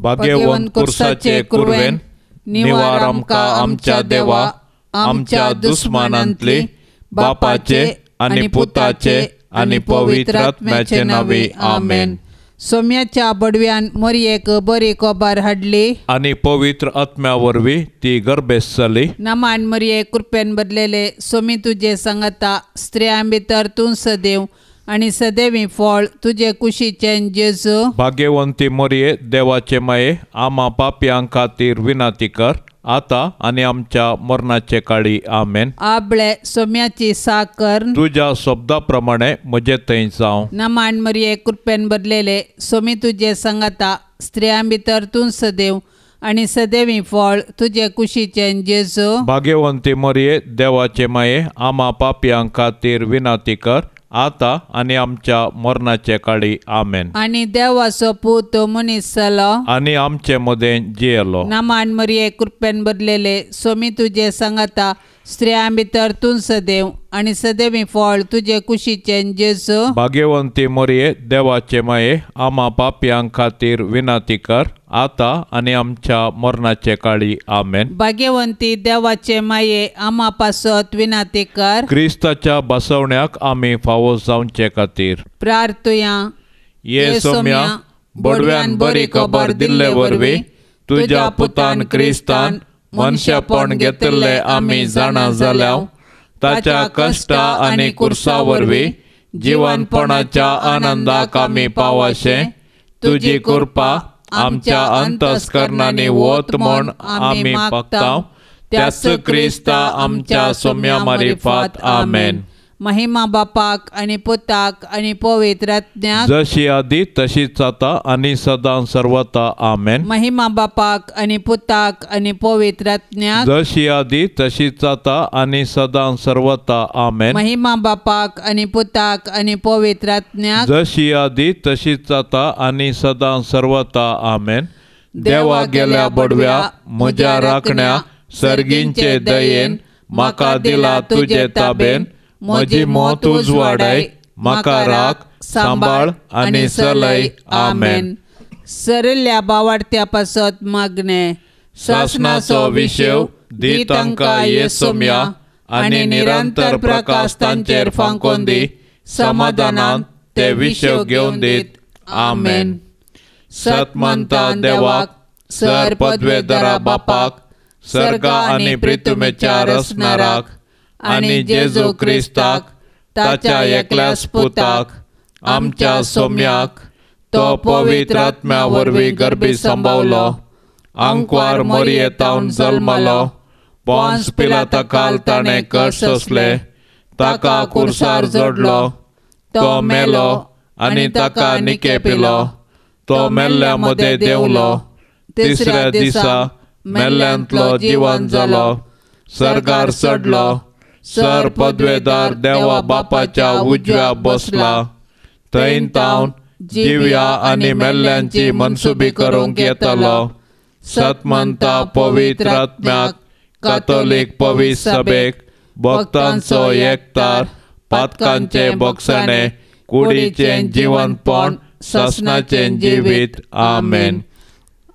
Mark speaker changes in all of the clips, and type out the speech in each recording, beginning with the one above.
Speaker 1: भाग्यवंत कुर्साचे कुरवेन निवार आमकां आमच्या देवा आमच्या दुस्मानांतली बापाचे आनी पुताचे आनी पवित्र आत्म्याचे नांवे आमेन.
Speaker 2: सोम्याच्या बडव्यान मोरयेक बरी कोबार हाडली
Speaker 1: आनी पवित्र आत्म्या वरवीं ती गर्भेस्त जाली.
Speaker 2: नमान मोरये कृपेन बदलेले सोमी तुजे सांगाता स्त्रियां भितर तूं सदैव आनी सदैवी फळ तुजे कुशीचें जेजू.
Speaker 1: भाग्यवंती मोरये देवाचे माये आमा पापयां खातीर विनंती कर आता आनी आमच्या मरणाचे काळी आमेन.
Speaker 2: आबळे सोम्याची साकर
Speaker 1: तुज्या शब्दा प्रमाणे म्हजे थंय जावं.
Speaker 2: नमान मरिये कृपेन बदलेले सोमी तुजे सांगाता स्त्रियां भितर तूं सदैव आनी सदैवी फळ तुजे कुशीचें जेजू.
Speaker 1: भाग्यवंती मरिये देवाचे माये आमा पापयां खातीर विनंती कर आता आनी आमच्या मरणाचे काळी आमेन.
Speaker 2: आनी देवाचो पूत मनीस जालो
Speaker 1: आनी आमचे मदें जियेलो.
Speaker 2: नमान मरिये कृपेन बदलेले सोमी तुजे सांगाता स्त्रियां भितर तूं सदैव आनी सदैवी फळ तुजे कुशीचें जेजू.
Speaker 1: भाग्यवंती मरिये देवाचे माये आमा पापयां खातीर विनंती कर आता आनी आमच्या मरणाचे काळी आमेन.
Speaker 2: भाग्यवंती देवाचे माये आमा पासत विनंती कर.
Speaker 1: क्रिस्ताच्या बसवण्याक आमी फावो जावचे खातीर
Speaker 2: प्रार्थुया.
Speaker 1: ये सोम्या बडव्यान बरी खबर दिल्ले वरवीं तुज्या पुतान क्रिस्तान मनशापण घेतिल्ले आमी जाणा जाल्या ताच्या कश्टा आनी कुर्सा वरवीं जिवनपणाच्या आनंदाक आमी पावाशें तुजी कृपा आमच्या अंतस्करणांनी वत म्हूण आमी मागता त्याच क्रिस्ता आमच्या सोम्या मारिफात आमेन.
Speaker 2: महिमा बापाक आनी पुताक आनी पवित्र आत्म्याक
Speaker 1: जशी आदी तशीच आता आनी सदां सर्वता आमेन.
Speaker 2: महिमा बापाक आनी पुताक आनी पवित्र आत्म्याक
Speaker 1: जशी आदी तशीच आता आनी सदां सर्वता आमेन.
Speaker 2: महिमा बापाक आनी पुताक आनी पवित्र आत्म्याक
Speaker 1: जशी आदी तशीच आता आनी सदां सर्वता आमेन. देवा गेल्या बडव्या म्हज्या राखण्या सर्गींचे दयेन म्हाका दिला तुजे ताबेन म्हजी मत उजवाडाय म्हाका राख सांबाळ आनी चलय आमेन.
Speaker 2: सरिल्ल्या बावाडत्या पासत मागणे
Speaker 1: सासनाचो विशेव दी तांकां येसोम्या आनी निरंतर प्रकाश तांचेर फांकोन दी समाधानान ते विशेव घेवन दीत आमेन. सतमंता देवाक सर पदवेदरा बापाक सर्गा आनी पृथ्वीच्या रचणाराक आनी जेजू क्रिस्ताक ताच्या एकल्याच पुताक आमच्या सोम्याक तो पवित्र आत्म्या वरवीं गर्भी संभावलो आंकवार मोरयेतावन जल्मलो पोन्स पिलाता काल ताणें कश्ट सोंसले ताका कुर्सार जोडलो तो मेलो आनी ताका निके पिलो तो मेल्ल्या मदें देंवलो तिसऱ्या दिसा मेल्ल्यांतलो जिवन जालो सर्गार चडलो सर पदवेदार देवा बापाच्या उजव्या बसला थंय तावन जिव्या आनी मेल्ल्यांची मनसुबी करूंक येतलो. सतमंता पवित्र आत्म्याक कातोलीक पवित्र सभेक भक्तांचो एकतार पातकांचे बक्षणे कुडीचें जिवनपण सासणाचें जिवीत आमेन.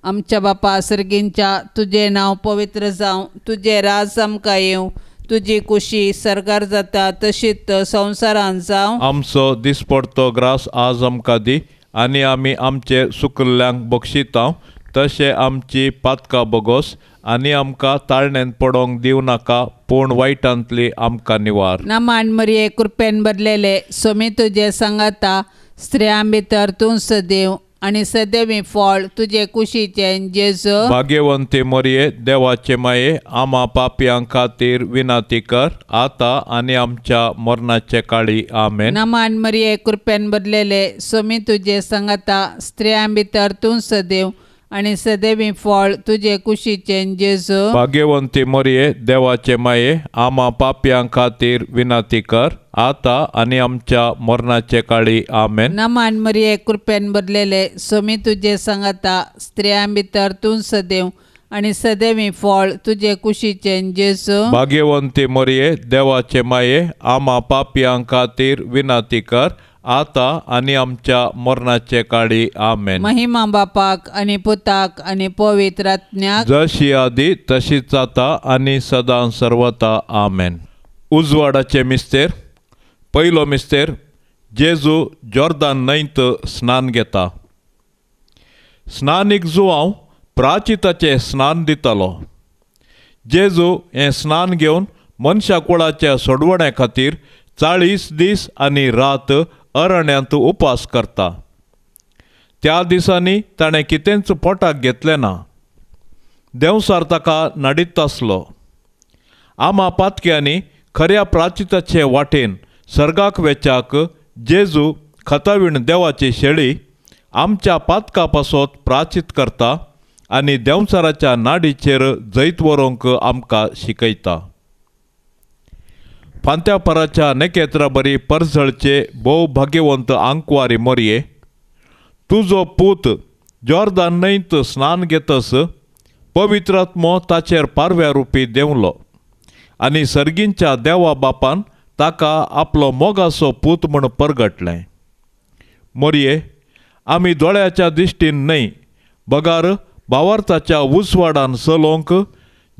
Speaker 2: आमच्या बापा सर्गींच्या तुजें नांव पवित्र जावं तुजें राज आमकां येवं तुजी कुशी सरकार जाता तशीच संवसारान जावं.
Speaker 1: आमचो दिसपडतो ग्रास आज आमकां दी आनी आमी आमचे सुकल्ल्यांक बक्षिता तशें आमची पातकां बगोस आनी आमकां ताळणेन पडोंक दिवं नाका पूण वायटांतली आमकां निवार.
Speaker 2: नमान मरिये कृपेन बदलेले सोमी तुजे सांगाता स्त्रियां भितर तूं सदैव आनी सदैवी फळ तुजे कुशीचें जेजू.
Speaker 1: भाग्यवंती मरिये देवाचे माये आमा पापयां खातीर विनंती कर आता आनी आमच्या मरणाचे काळी आमेन.
Speaker 2: नमान मरिये कृपेन बदलेले सोमी तुजे सांगाता स्त्रियां भितर तूं सदैव आनी सदैवी फळ तुजे कुशीचें जेजू.
Speaker 1: भाग्यवंती मरिये देवाचे माये आमा पापयां खातीर विनंती कर आता आनी आमच्या मरणाचे काळी आमेन.
Speaker 2: नमान मरिये कृपेन बदलेले सोमी तुजे सांगाता स्त्रियां भितर तूं सदैव आनी सदैवी फळ तुजे कुशीचें जेजू.
Speaker 1: भाग्यवंती मरिये देवाचे माये आमा पापयां खातीर विनंती कर आतां आनी आमच्या मरणाचे काळी. आमेन.
Speaker 2: महिमा बापाक आनी पुताक आनी पवित्र आत्म्याक,
Speaker 1: जशी आदी तशीच आतां आनी सदां सर्वता. आमेन. उजवाडाचे मिस्तेर. पयलो मिस्तेर, जेजू जॉर्दान न्हंयत स्नान घेता. स्नानीक जुवांव प्राचिताचें स्नान दितालो. जेजू हें स्नान घेवन मनशा कुळाच्या सोडवण्या खातीर 40 दीस आनी रात अरण्यांत उपास करता. त्या दिसांनी ताणें कितेंच पोटाक घेतलें ना. देंवसार ताका नाडीत आसलो. आमा पातक्यांनी खऱ्या प्राचिताचे वाटेन सर्गाक वेच्याक जेजू खतावीण देवाची शेळी आमच्या पातका पासत प्राचीत करता आनी देंवचाराच्या नाडीचेर जैत व्हरूंक आमकां शिकयता. फांत्यापराच्या नखेत्रा बरी परजळचे भोव भाग्यवंत आंकवारी मोरये, तुजो पूत जॉर्दान न्हंयत स्नान घेतस पवित्रात्मो ताचेर पारव्या रुपी देंवलो आनी सर्गींच्या देवा बापान ताका आपलो मोगाचो पूत म्हूण परगटलें. मोरये, आमी दोळ्याच्या दिश्टीन न्हय बगार भावार्थाच्या उजवाडान चलोवंक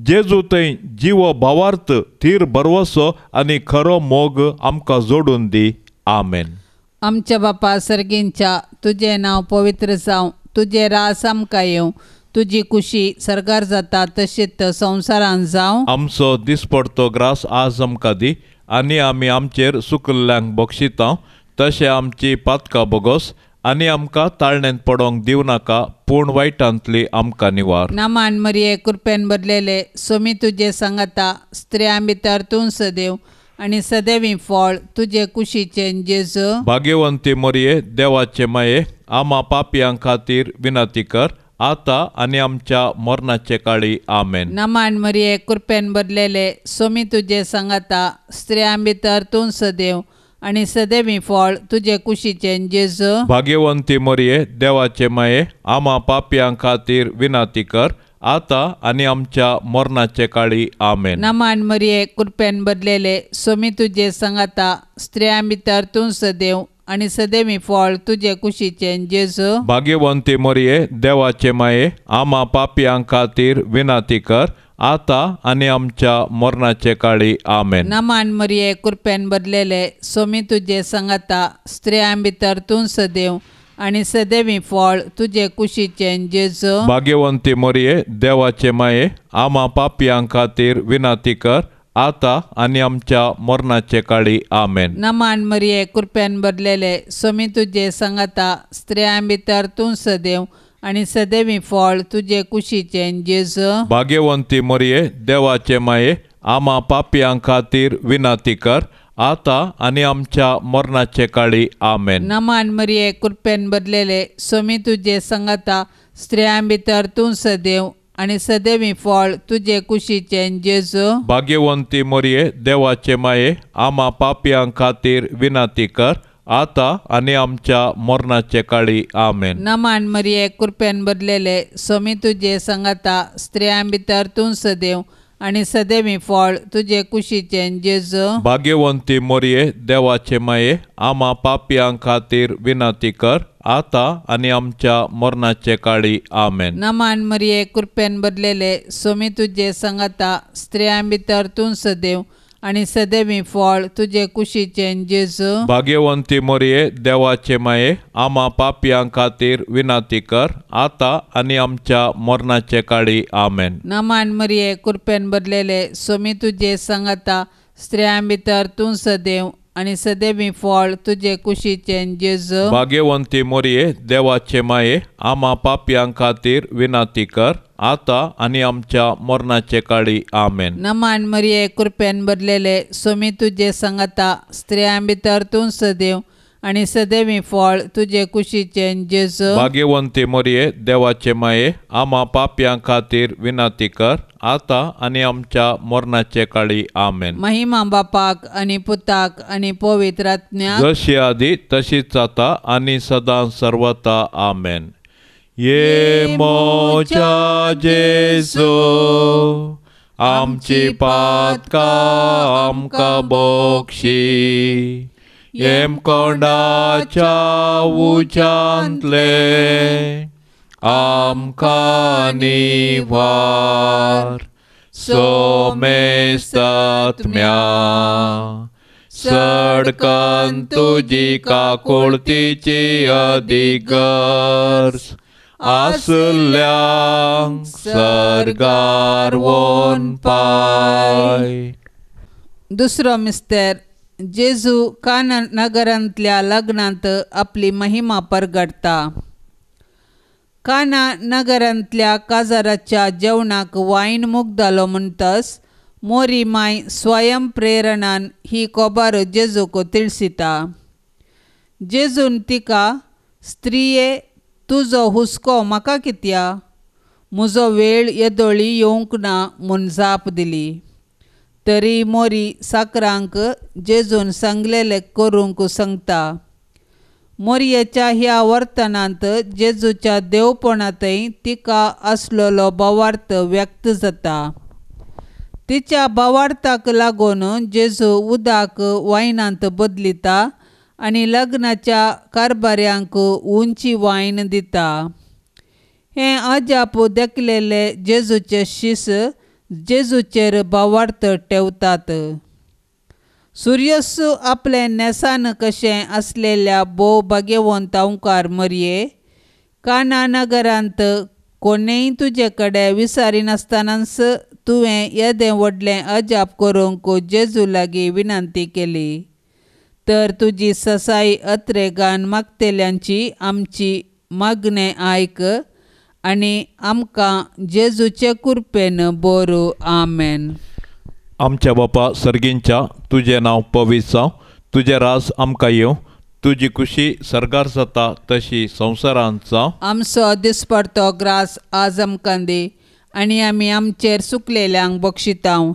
Speaker 1: जेजू थंय जिवो भावार्थ थीर भरवसो आनी खरो मोग आमकां जोडून दी. आमेन.
Speaker 2: आमच्या बापा सर्गींच्या, तुजें नांव पवित्र जावं, तुजें रास आमकां येवं, तुजी कुशी सर्गार जाता तशीच संवसारान जावं.
Speaker 1: आमचो दिसपडतो ग्रास आज आमकां दी आनी आमी आमचेर सुकल्ल्यांक बक्षिता तशें आमची पातकां बोगोस आनी आमकां ताळण्यांत पडोंक दिवं नाका, पूण वायटांतली आमकां निवार.
Speaker 2: नामान मरिये, कृपेन भरलेले, सोमी तुजे सांगाता, स्त्रियां भितर तूं सदैव आनी सदैवी फळ तुजे कुशीचें जेजू.
Speaker 1: भाग्यवंती मरिये, देवाचे माये, आमा पापयां खातीर विनंती कर आतां आनी आमच्या मरणाचे काळी. आमेन.
Speaker 2: नामान मरिये, कृपेन भरलेले, सोमी तुजे सांगाता, स्त्रियां भितर तूं सदैव आनी सदैवी फळ तुजे कुशीचें जेजू.
Speaker 1: भाग्यवंती मरिये, देवाचे माये, आमा पापयां खातीर विनंती कर आतां आनी आमच्या मरणाचे काळी. आमेन.
Speaker 2: नामान मरिये, कृपेन भरलेले, सोमी तुजे सांगाता, स्त्रियां भितर तूं सदैव आनी सदैवी फळ तुजे कुशीचें जेजू.
Speaker 1: भाग्यवंती मरिये, देवाचे माये, आमा पापयां खातीर विनंती कर आतां आनी आमच्या मरणाचे काळी. आमेन.
Speaker 2: नामान मरिये, कृपेन भरलेले, सोमी तुजे सांगाता, स्त्रियां भितर तूं सदैव आनी सदैवी फळ तुजे कुशीचें जेजू.
Speaker 1: भाग्यवंती मरिये, देवाचे माये, आमा पापयां खातीर विनंती कर आतां आनी आमच्या मरणाचे काळी. आमेन.
Speaker 2: नामान मरिये, कृपेन भरलेले, सोमी तुजे सांगाता, स्त्रियां भितर तूं सदैव आनी सदैवी फळ तुजे कुशीचें जेजू.
Speaker 1: भाग्यवंती मरिये, देवाचे माये, आमा पापयां खातीर विनंती कर आतां आनी आमच्या मरणाचे काळी. आमेन.
Speaker 2: नामान मरिये, कृपेन भरलेले, सोमी तुजे सांगाता, स्त्रियां भितर तूं सदैव आनी सदैवी फळ तुजे कुशीचें जेजू.
Speaker 1: भाग्यवंती मरिये, देवाचे माये, आमा पापयां खातीर विनंती कर आतां आनी आमच्या मरणाचे काळी. आमेन.
Speaker 2: नामान मरिये, कृपेन भरलेले, सोमी तुजे सांगाता, स्त्रियां भितर तूं सदैव आनी सदैवी फळ तुजे कुशीचें जेजू.
Speaker 1: भाग्यवंती मरिये, देवाचे माये, आमा पापयां खातीर विनंती कर आतां आनी आमच्या मरणाचे काळी. आमेन.
Speaker 2: नामान मरिये, कृपेन भरलेले, सोमी तुजे सांगाता, स्त्रियां भितर तूं सदैव आनी सदैवी फळ तुजे कुशीचें जेजू.
Speaker 1: भाग्यवंती मरिये, देवाचे माये, आमा पापयां खातीर विनंती कर आतां आनी आमच्या मरणाचे काळी. आमेन.
Speaker 2: नामान मरिये, कृपेन भरलेले, सोमी तुजे सांगाता, स्त्रियां भितर तूं सदैव आनी सदैवी फळ तुजे कुशीचें जेजू.
Speaker 1: भाग्यवंती मरिये, देवाचे माये, आमा पापयां खातीर विनंती कर आतां आनी आमच्या मरणाचे काळी. आमेन.
Speaker 2: नामान मरिये, कृपेन भरलेले, सोमी तुजे सांगाता, स्त्रियां भितर तूं सदैव आनी सदैवी फळ तुजे कुशीचें जेजू.
Speaker 1: भाग्यवंती मरिये, देवाचे माये, आमा पापयां खातीर विनंती कर आतां आनी आमच्या मरणाचे काळी. आमेन.
Speaker 2: महिमा बापाक आनी पुताक आनी पवित्र आत्म्याक,
Speaker 1: जशी आदी तशीच आतां आनी सदां सर्वता. आमेन. ये मोजा जेजू, आमची पातकां आमकां बक्षी, हेमकोंडाच्या उज्यांतले आमकां निवार. सोमेस्तात्म्या सडकन तुजी काकुळतीची अधिगर्ज आसल्यांक सर्गार वोन पाय.
Speaker 2: दुसरो मिस्तेर. जेजू काना नगरांतल्या लग्नांत आपली महिमा परगडटा. काना नगरांतल्या काजाराच्या जेवणाक वायन मुगदालो म्हणटस मोरी माय स्वयं प्रेरणान ही कोबार जेजूक तिळसिता. जेजून तिका स्त्रिये तुजो हुस्को म्हाका कित्या, म्हजो वेळ येदोळी येवंक ना म्हूण जाप दिली. तरी मोरी साकरांक जेजून सांगलेलें करूंक सांगता. मोरयेच्या ह्या वर्तनांत जेजूच्या देवपणांतय तिका आसलेलो भावार्थ व्यक्त जाता. तिच्या भावार्थाक लागून जेजू उदक वायनांत बदलिता आनी लग्नाच्या कारभाऱ्यांक उंची वायन दिता. हें अजाप देखलेले जेजूचे शीस जेजूचेर भावार्थ ठेवतात. सुर्यस्सू आपले न्हेसान कशें आसलेल्या भोव भाग्यवंत अंकार मरये, काना नगरांत कोणेय तुजे कडेन विसारिनासतनाच तुवें येदें व्हडलें अजाप करूंक जेजू लागीं विनंती केली, तर तुजी ससाई अत्रेगान मागतल्यांची आमची मागणें आयक आनी आमकां जेजूचे कृपेन बरो. आमेन.
Speaker 1: आमच्या बापा सर्गींच्या, तुजें नांव पवित्र जावं, तुजें राज आमकां येवं, तुजी खुशी सर्गार जाता तशी संवसारांत जावं.
Speaker 2: आमचो दिसपडतो ग्रास आज आमकां दी आनी आमी आमचेर सुकलेल्यांक बक्षितांव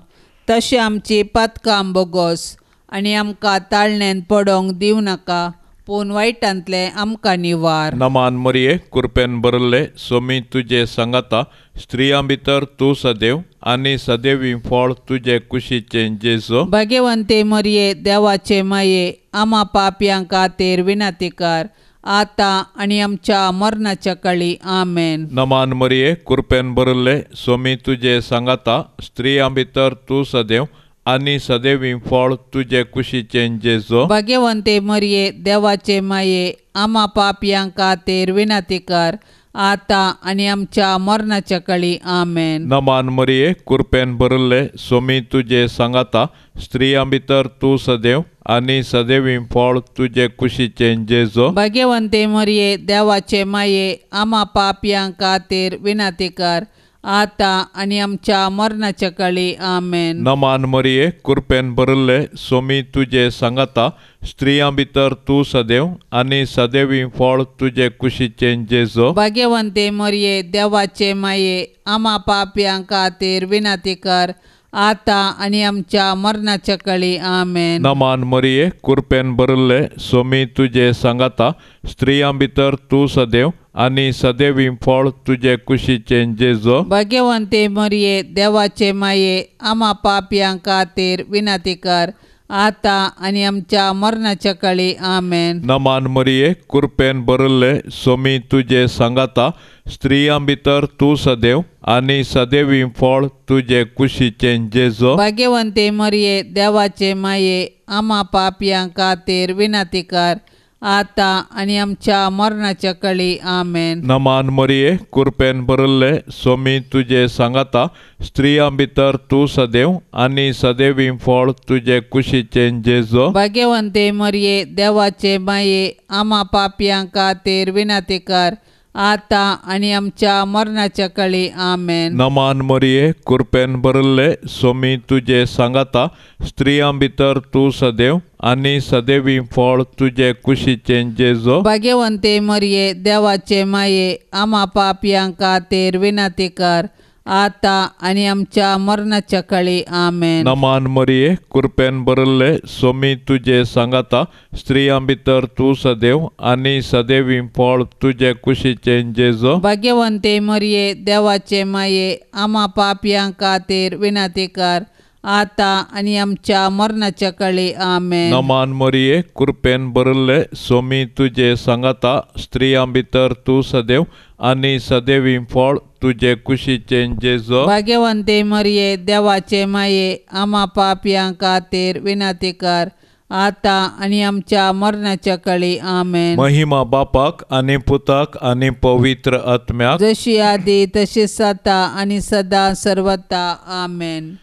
Speaker 2: तशें आमची पातकां बोगोस आनी आमकां ताळणेन पडोंक दिवं नाका, पूण वायटांतलें आमकां निवार.
Speaker 1: नमान मरिये, कृपेन भरिल्ले, सोमी तुजे सांगाता, स्त्रियां भितर तूं सदैव आनी सदैवी फळ तुजे कुशीचें जेजू.
Speaker 2: भाग्यवंते मरिये, देवाचे माये, आमा पापयां खातीर विनंती कर, आतां आनी आमच्या मरणाच्या काळी. आमेन.
Speaker 1: नमान मरिये, कृपेन भरिल्ले, सोमी तुजे सांगाता, स्त्रियां भितर तूं सदैव आनी सदैवी फळ तुजे कुशीचें जेजू.
Speaker 2: भाग्यवंते मरिये, देवाचे माये, आमा पापयां खातीर विनंती कर, आतां आनी आमच्या मरणाच्या काळी. आमेन.
Speaker 1: नमान मरिये, कृपेन भरिल्ले, सोमी तुजे सांगाता, स्त्रियां भितर तूं सदैव आनी सदैवी फळ तुजे कुशीचें जेजू.
Speaker 2: भाग्यवंते मरिये, देवाचे माये, आमा पापयां खातीर विनंती कर, आतां आनी आमच्या मरणाच्या काळी. आमेन.
Speaker 1: नमान मरिये, कृपेन भरिल्ले, सोमी तुजे सांगाता, स्त्रियां भितर तूं सदैव आनी सदैवी फळ तुजे कुशीचें जेजू.
Speaker 2: भाग्यवंते मरिये, देवाचे माये, आमा पापयां खातीर विनंती कर, आतां आनी आमच्या मरणाच्या काळी. आमेन.
Speaker 1: नमान मरिये, कृपेन भरिल्ले, सोमी तुजे सांगाता, स्त्रियां भितर तूं सदैव आनी सदैवी फळ तुजे कुशीचें जेजू.
Speaker 2: भाग्यवंते मरिये, देवाचे माये, आमा पापयां खातीर विनंती कर, आतां आनी आमच्या मरणाच्या काळी. आमेन.
Speaker 1: नमान मरिये, कृपेन भरिल्ले, सोमी तुजे सांगाता, स्त्रियां भितर तूं सदैव आनी सदैवी फळ तुजे कुशीचें जेजू.
Speaker 2: भाग्यवंते मरिये, देवाचे माये, आमा पापयां खातीर विनंती कर, आतां आनी आमच्या मरणाच्या काळी. आमेन.
Speaker 1: नमान मरिये, कृपेन भरिल्ले, सोमी तुजे सांगाता, स्त्रियां भितर तूं सदैव आनी सदैवी फळ तुजे कुशीचें जेजू.
Speaker 2: भाग्यवंते मरिये, देवाचे माये, आमा पापयां खातीर विनंती कर, आतां आनी आमच्या मरणाच्या काळी. आमेन.
Speaker 1: नमान मरिये, कृपेन भरिल्ले, सोमी तुजे सांगाता, स्त्रियां भितर तूं सदैव आनी सदैवी फळ तुजे कुशीचें जेजू.
Speaker 2: भाग्यवंते मरिये, देवाचे माये, आमा पापयां खातीर विनंती कर, आतां आनी आमच्या मरणाच्या काळी. आमेन.
Speaker 1: नमान मरिये, कृपेन भरिल्ले, सोमी तुजे सांगाता, स्त्रियां भितर तूं सदैव आनी सदैवी फळ तुजे कुशीचें जेजू.
Speaker 2: भाग्यवंते मरिये, देवाचे माये, आमा पापयां खातीर विनंती कर, आतां आनी आमच्या मरणाच्या काळी. आमेन.
Speaker 1: नमान मरिये, कृपेन भरिल्ले, सोमी तुजे सांगाता, स्त्रियां भितर तूं सदैव आनी सदैवी फळ तुजे कुशीचें जेजू.
Speaker 2: भाग्यवंते मरिये, देवाचे माये, आमा पापयां खातीर विनंती कर, आतां आनी आमच्या मरणाच्या काळी. आमेन.
Speaker 1: महिमा बापाक आनी पुताक आनी पवित्र आत्म्याक,
Speaker 2: जशी आदी तशी आतां आनी सदां सर्वता. आमेन.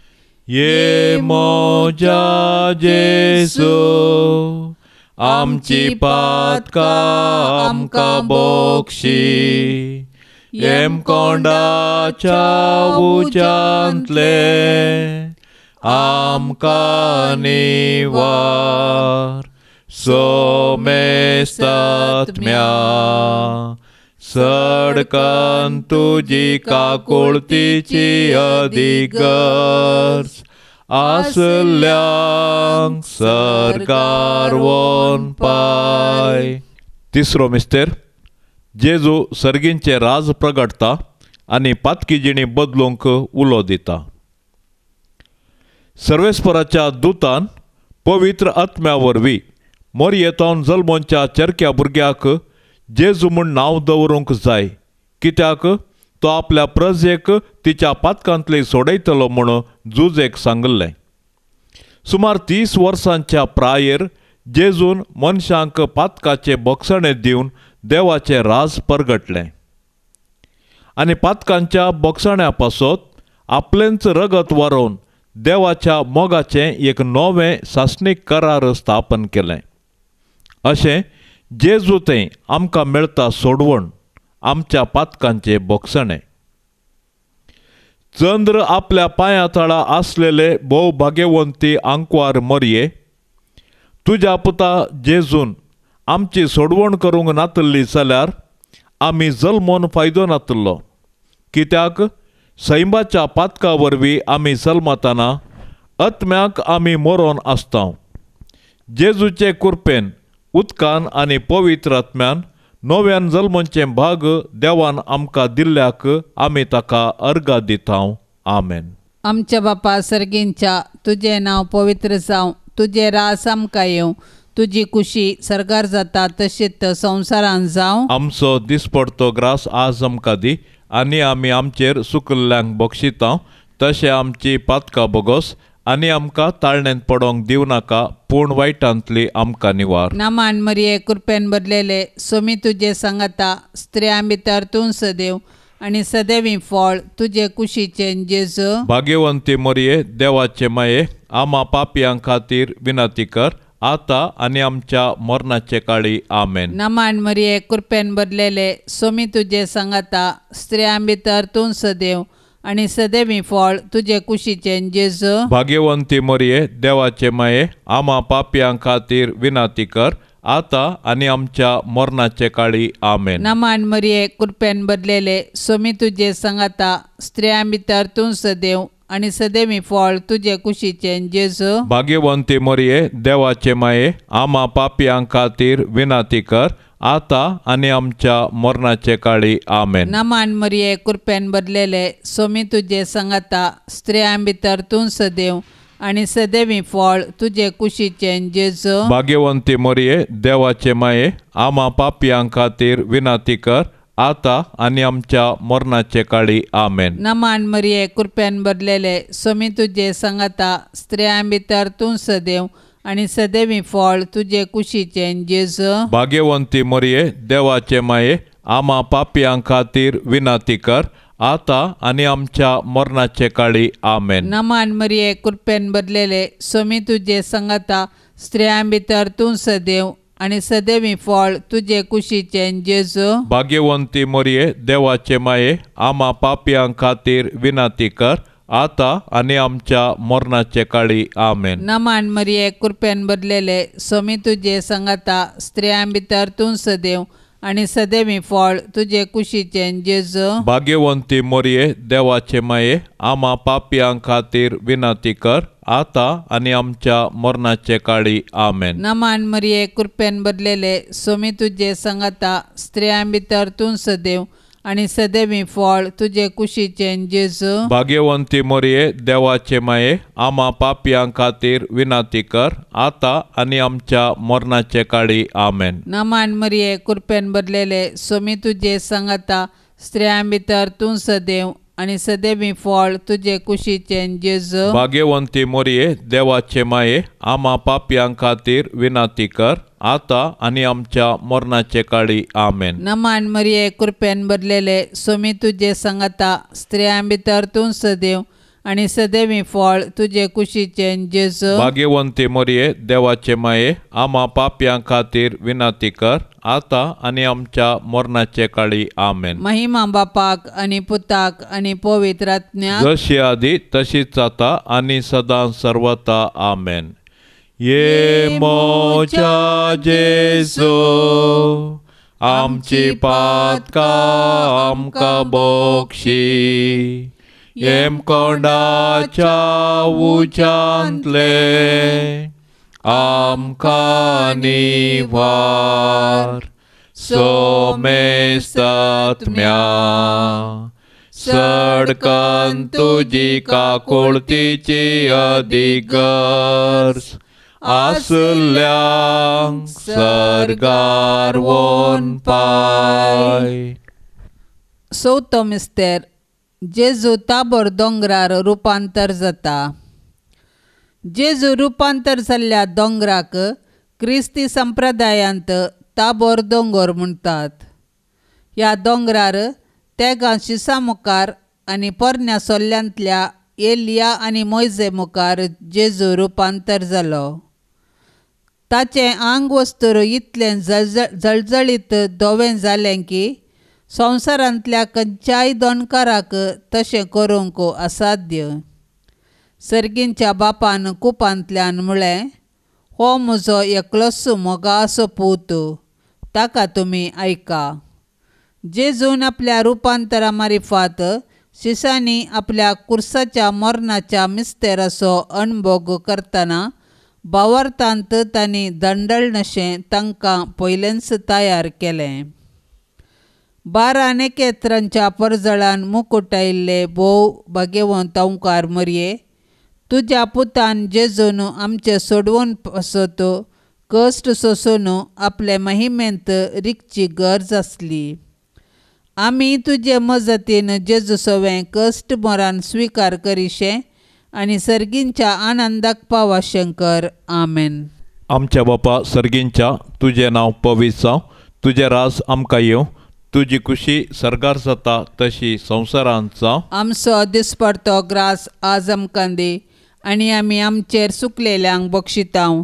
Speaker 1: ये म्हज्या जेजू, आमची पातकां आमकां बक्षी, येमकोंडाच्या उज्यांतले आमकां निवार. सोमेस्तात्म्या सडकन तुजी काकुळतीची अदीक गरज आसल्यांक सरकार वोन पाय. तिसरो मिस्तेर, जेजू सर्गींचे राज प्रगटता आनी पातकी जिणी बदलूंक उलो दिता. सर्वेस्पराच्या दुतान पवित्र आत्म्या वरवीं मोरयेतावन जल्मोंच्या चरक्या भुरग्याक जेजू म्हूण नांव दवरूंक जाय, कित्याक तो आपल्या प्रजेक तिच्या पातकांतली सोडयतलो म्हूण जुजेक सांगिल्लें. सुमार 30 वर्सांच्या प्रायेर जेजून मनशांक पातकाचे बोगसणे दिवन देवाचें राज परगटलें आनी पातकांच्या बोगसण्या पासत आपलेंच रगत वारोवन देवाच्या मोगाचें एक नवें सासणीक करार स्थापन केलें. अशें जेजू थंय आमकां मेळटा सोडवण, आमच्या पातकांचे बोगसणे. चंद्र आपल्या पांया तळा आसलेले भोव भाग्यवंती आंकवार मरये, तुज्या पुता जेजून आमची सोडवण करूंक नातल्ली जाल्यार आमी जल्मोन फायदो नातल्लो, कित्याक सैमाच्या पातका वरवीं आमी जल्मताना आत्म्याक आमी मरोन आसता. जेजूचे कृपेन उदकान आनी पवित्र आत्म्यान नव्यान जल्मोचें भाग देवान आमकां दिल्ल्याक आमी ताका अर्घा दिता. आमेन.
Speaker 2: आमच्या बापा सर्गींच्या, तुजें नांव पवित्र जावं, तुजें रास आमकां येवं, तुजी कुशी सरकार जाता तशीच संवसारान जावं.
Speaker 1: आमचो दिसपडतो ग्रास आज आमकां दी आनी आमी आमचेर सुकल्ल्यांक बक्षिता तशें आमची पातकां बोगोस आनी आमकां ताळणेंत पडोंक दिवं नाका, पूण वायटांतली आमकां निवार.
Speaker 2: नामान मरिये, कृपेन भरलेले, सोमी तुजे सांगाता, स्त्रियां भितर तूं सदैव आनी सदैवी फळ तुजे कुशीचें जेजू.
Speaker 1: भाग्यवंती मरिये, देवाचे माये, आमा पापयां खातीर विनंती कर, आतां आनी आमच्या मरणाचे काळी. आमेन.
Speaker 2: नामान मरिये, कृपेन भरलेले, सोमी तुजे सांगाता, स्त्रियां भितर तूं सदैव आनी सदैवी फळ तुजे कुशीचें जेजू.
Speaker 1: भाग्यवंती मरिये, देवाचे माये, आमा पापयां खातीर विनंती कर, आतां आनी आमच्या मरणाचे काळी. आमेन.
Speaker 2: नामान मरिये, कृपेन भरलेले, सोमी तुजे सांगाता, स्त्रियां भितर तूं सदैव आनी सदैवी फळ तुजे कुशीचें जेजू.
Speaker 1: भाग्यवंती मरिये, देवाचे माये, आमा पापयां खातीर विनंती कर, आतां आनी आमच्या मरणाचे काळी. आमेन.
Speaker 2: नामान मरिये, कृपेन भरलेले, सोमी तुजे सांगाता, स्त्रियां भितर तूं सदैव आनी सदैवी फळ तुजे कुशीचें जेजू.
Speaker 1: भाग्यवंती मरिये, देवाचे माये, आमा पापयां खातीर विनंती कर, आतां आनी आमच्या मरणाचे काळी. आमेन.
Speaker 2: नामान मरिये, कृपेन भरलेले, सोमी तुजे सांगाता, स्त्रियां भितर तूं सदैव आनी सदैवी फळ तुजे कुशीचें जेजू.
Speaker 1: भाग्यवंती मरिये, देवाचे माये, आमा पापयां खातीर विनंती कर, आतां आनी आमच्या मरणाचे काळी. आमेन.
Speaker 2: नामान मरिये, कृपेन भरलेले, सोमी तुजे सांगाता, स्त्रियां भितर तूं सदैव आनी सदैवी फळ तुजे कुशीचें जेजू.
Speaker 1: भाग्यवंती मरिये, देवाचे माये, आमा पापयां खातीर विनंती कर, आतां आनी आमच्या मरणाचे काळी. आमेन.
Speaker 2: नामान मरिये, कृपेन भरलेले, सोमी तुजे सांगाता, स्त्रियां भितर तूं सदैव आनी सदैवी फळ तुजे कुशीचें जेजू.
Speaker 1: भाग्यवंती मरिये, देवाचे माये, आमा पापयां खातीर विनंती कर, आतां आनी आमच्या मरणाचे काळी. आमेन.
Speaker 2: नामान मरिये, कृपेन भरलेले, सोमी तुजे सांगाता, स्त्रियां भितर तूं सदैव आनी सदैवी फळ तुजे कुशीचें जेजू.
Speaker 1: भाग्यवंती मोरये देवाचे माये, आमा पापयां खातीर विनंती कर आतां आनी आमच्या मरणाचे काळी. आमेन.
Speaker 2: नमान मरिये, कृपेन भरलेले, स्वामी तुजे सांगाता, स्त्रियां भितर तूं सदैव आनी सदैवी फळ तुजे कुशीचें जेजू.
Speaker 1: भाग्यवंती मोरये देवाचे माये, आमा पापयां खातीर विनंती कर आतां आनी आमच्या मरणाचे काळी. आमेन.
Speaker 2: नमान मरिये, कृपेन भरलेले, स्वामी तुजे सांगाता, स्त्रियां भितर तूं सदैव आनी सदैवी फळ तुजे कुशीचें जेजू.
Speaker 1: भाग्यवंती मोरये देवाचे माये, आमा पापयां खातीर विनंती कर आतां आनी आमच्या मरणाचे काळी. आमेन.
Speaker 2: महिमा बापाक आनी पुताक आनी पवित्र आत्म्याक,
Speaker 1: जशी आदी तशीच आतां आनी सदां सर्वता. आमेन. ये मोजा जेजू, आमची पातकां आमकां बक्षी, येमकोंडाच्या उज्यांतले आमकां निवार. सोमेस्तात्म्या सडकन तुजी काकुळतीची अधिगर्ज आसल्यांक सर्गार वोन पाय.
Speaker 2: चवथो मिस्तेर, जेजू ताबोर दोंगरार रुपांतर जाता. जेजू रुपांतर जाल्ल्या दोंगराक क्रिस्ती संप्रदायांत ताबोर दोंगर म्हणटात. ह्या दोंगरार तेगां शिसा मुखार आनी पोरण्या सोल्ल्यांतल्या एलिया आनी मोयजे मुखार जेजू रुपांतर जालो. ताचें आंग वस्तूर इतलें जळजळीत धवें जालें की संवसारांतल्या खंयच्याय दोणकाराक तशें करूंक असाध्य. सर्गींच्या बापान कुपांतल्यान म्हळें, हो म्हजो एकलोच मोगासो पूत, ताका तुमी आयका. जेजून आपल्या रुपांतरा मारिफात शिसांनी आपल्या कुर्साच्या मरणाच्या मिस्तेराचो अणभोग करतना भावार्थांत तांणी दंडळनशें तांकां पयलेंच तयार केलें. 12 नखेत्रांच्या परजळान मुकुटायिल्ले भोव भाग्यवंत ओंकार मरये, तुज्या पुतान जेजून आमचें सोडवून पासत कश्ट सोसून आपले महिमेंत रिगची गरज आसली. आमी तुजे मजतीन जेजू सवें कश्ट मरान स्विकार करिशें आनी सर्गींच्या आनंदाक पावाशें कर. आमेन.
Speaker 1: आमच्या बापा सर्गींच्या, तुजें नांव पवित्र जावं, तुजें राज आमकां येवं, तुजी खुशी सर्गार जाता तशी संवसारांत जावं.
Speaker 2: आमचो दिसपडतो ग्रास आज आमकां दी आनी आमी आमचेर सुकलेल्यांक बक्षितांव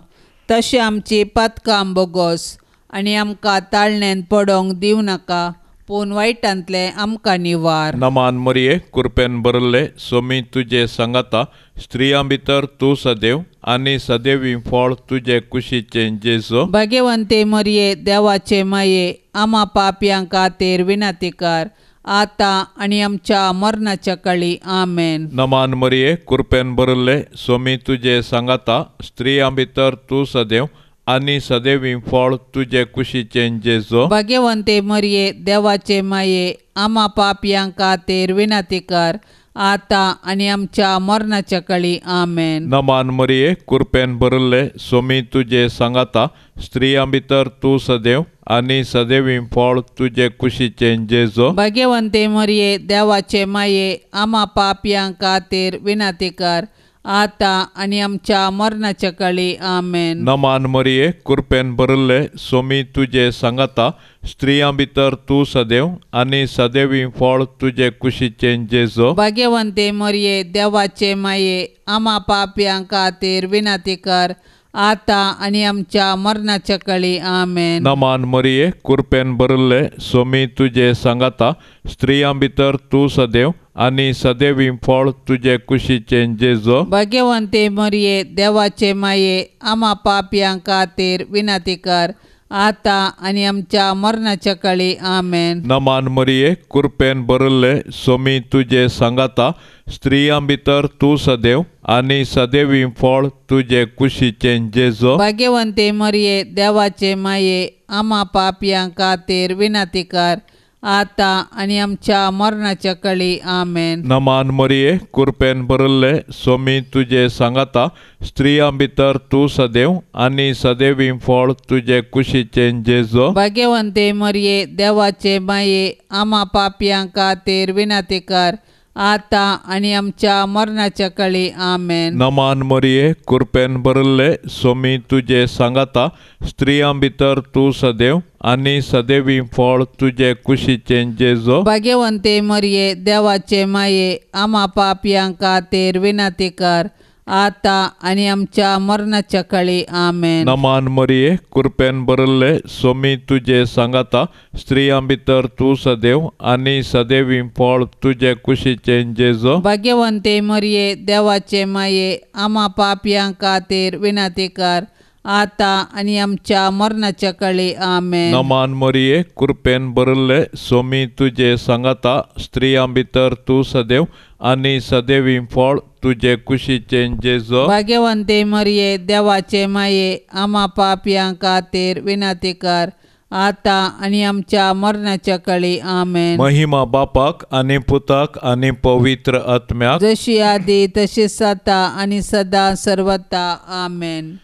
Speaker 2: तशें आमची पातकां बोगोस आनी आमकां ताळणेंत पडोंक दिवं नाका, पूण वायटांतलें आमकां निवार.
Speaker 1: नमान मरिये, कृपेन भरले, स्वामी तुजे सांगाता, स्त्रियां भितर तूं सदैव आनी सदैवी फळ तुजे कुशीचें जेजू.
Speaker 2: भाग्यवंते मरिये, देवाचे माये, आमा पापयां खातीर विनंती कर आतां आनी आमच्या मरणाच्या काळी. आमेन.
Speaker 1: नमान मरिये, कृपेन भरले, स्वामी तुजे सांगाता, स्त्रियां भितर तूं सदैव आनी सदैवी फळ तुजे कुशीचें जेजू.
Speaker 2: भाग्यवंते मरिये, देवाचे माये, आमा पापयां खातीर विनंती कर आतां आनी आमच्या मरणाच्या काळी. आमेन.
Speaker 1: नमान मरिये, कृपेन भरले, स्वामी तुजे सांगाता, स्त्रियां भितर तूं सदैव आनी सदैवी फळ तुजे कुशीचें जेजू.
Speaker 2: भाग्यवंते मरिये, देवाचे माये, आमा पापयां खातीर विनंती कर आतां आनी आमच्या मरणाच्या काळी. आमेन.
Speaker 1: नमान मरिये, कृपेन भरले, स्वामी तुजे सांगाता, स्त्रियां भितर तूं सदैव आनी सदैवी फळ तुजे कुशीचें जेजू.
Speaker 2: भाग्यवंते मरिये, देवाचे माये, आमा पापयां खातीर विनंती कर आतां आनी आमच्या मरणाच्या काळी. आमेन.
Speaker 1: नमान मरिये, कृपेन भरले, स्वामी तुजे सांगाता, स्त्रियां भितर तूं सदैव आनी सदैवी फळ तुजे कुशीचें जेजू.
Speaker 2: भाग्यवंते मरिये, देवाचे माये, आमा पापयां खातीर विनंती कर आतां आनी आमच्या मरणाच्या काळी. आमेन.
Speaker 1: नमान मरिये, कृपेन भरले, स्वामी तुजे सांगाता, स्त्रियां भितर तूं सदैव आनी सदैवी फळ तुजे कुशीचें जेजू.
Speaker 2: भाग्यवंते मरिये, देवाचे माये, आमा पापयां खातीर विनंती कर आतां आनी आमच्या मरणाच्या कळी. आमेन.
Speaker 1: नमान मरिये, कृपेन भरिल्ले, स्वामी तुजे सांगाता, स्त्रियां भितर तूं सदैव आनी सदैवी फळ तुजे कुशीचें जेजू.
Speaker 2: भाग्यवंते मरिये, देवाचे माये, आमा पापयां खातीर विनंती कर, आतां आनी आमच्या मरणाच्या कळी. आमेन.
Speaker 1: नमान मरिये, कृपेन भरिल्ले, स्वामी तुजे सांगाता, स्त्रियां भितर तूं सदैव आनी सदैवी फळ तुजे कुशीचें जेजू.
Speaker 2: भाग्यवंते मरिये, देवाचे माये, आमा पापयां खातीर विनंती कर, आतां आनी आमच्या मरणाच्या कळी. आमेन.
Speaker 1: नमान मरिये, कृपेन भरिल्ले, स्वामी तुजे सांगाता, स्त्रियां भितर तूं सदैव आनी सदैवी फळ तुजे कुशीचें जेजू.
Speaker 2: भाग्यवंते मरिये, देवाचे माये, आमा पापयां खातीर विनंती कर, आतां आनी आमच्या मरणाच्या कळी. आमेन.
Speaker 1: नमान मरिये, कृपेन भरिल्ले, स्वामी तुजे सांगाता, स्त्रियां भितर तूं सदैव आनी सदैवी फळ तुजे कुशीचें जेजू.
Speaker 2: भाग्यवंते मरिये, देवाचे माये, आमा पापयां खातीर विनंती कर, आतां आनी आमच्या मरणाच्या कळी. आमेन.
Speaker 1: महिमा बापाक आनी पुताक आनी पवित्र आत्म्याक,
Speaker 2: जशी आदी तशी आतां आनी सदां सर्वता. आमेन.